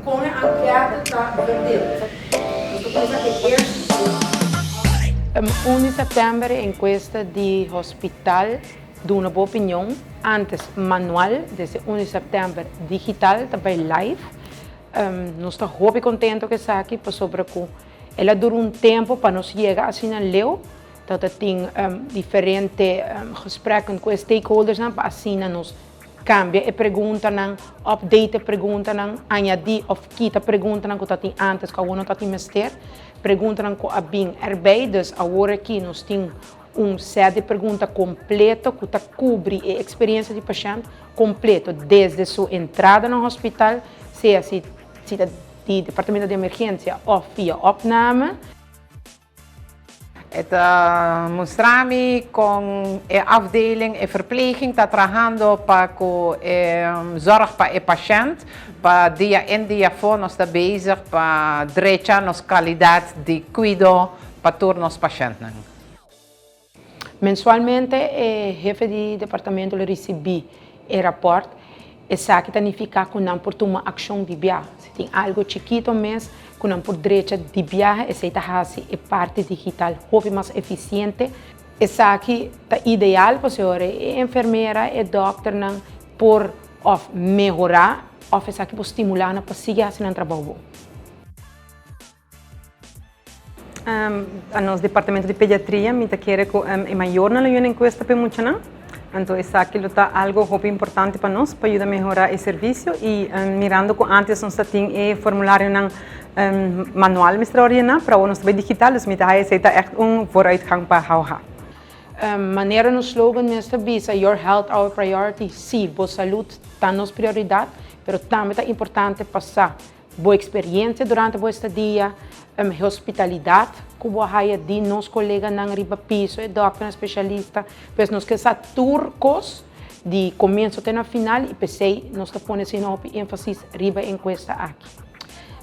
Kon e anketa ta verdeeld? Nos ta kuminsá ku e eerste. Un di sèptèmber e enkuesta di hospital Duna bo opinion, antes manual, desde un di sèptèmber digital ta bai live. Nos ta hopi kontento ku esaki pasobra ku el a dura un tempu pa nos yega asina leu. Ta tin diferente gesprekken ku e stakeholdersnan pa asina nos kambia e preguntanan, update e preguntanan, añadí òf kita preguntanan ku ta tin antes ku awor no ta tin mester, preguntanan ku a bin erbij. Dus awor aki nos tin un sèt di pregunta kompleto ku ta kubri e eksperensia di pashènt kompleto desde su entrada na hospital, sea si si ta di departamento di emergensia òf via opname. E ta mustra mi con e afdeling, e verpleging ta trahando pa cu e zorg pa e pashent. Pa dia in dia afo nos ta bezig pa drecha nos calidad di cuido pa tur nos pashentnan. Mensualmente e hefe di departamento lo ricibi e raport. Esaki ta nifica cu nan por tuma accion di biaha. Si tin algo chikito mes cu nan por drecha di biaha, esey ta haci e parti digital hopi mas eficiente. Esaki ta ideal pasobra e enfermera, e dokternan por of mehora of esaki por stimula nan pa sigui haci nan trabou bon. A nos departamento di pediatria mi ta kere ku e mayornan lo yuna enkuesta pa e muchanan. Anto esaki lo ta algo hopi importante pa nos pa yuda mehora e servisio i mirando ku antes nos ta tin e formularionan manual mester a ordená pero awor nos ta bai digital dus mi ta haya esei ta ègt un vooruitgang pa HOH. Manera nos slogan mes ta bisa Your health our priority, sí, bo salud ta nos prioridat, pero tambe ta importante pa sa Bo experiencia durante bo estadia, e hospitalidad cu bo a haya di nos coleganan riba piso, e dokternan specialista, pues nos ke sa tur cos di comienzo te na final y p'esey nos ta pone asina hopi enfasis riba e encuesta aki.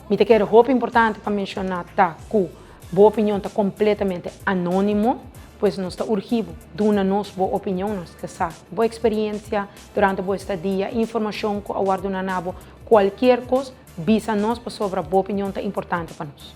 Mi ta kere hopi importante pa menciona ta cu bo opinion ta completamente anonimo, pues nos ta urgi bo duna nos bo opinion, nos ke sa bo experiencia durante bo estadia, informacion cu a wòrdu duna na bo, Cualkier cos, bisa nos pasobra bo opinion ta importante pa nos.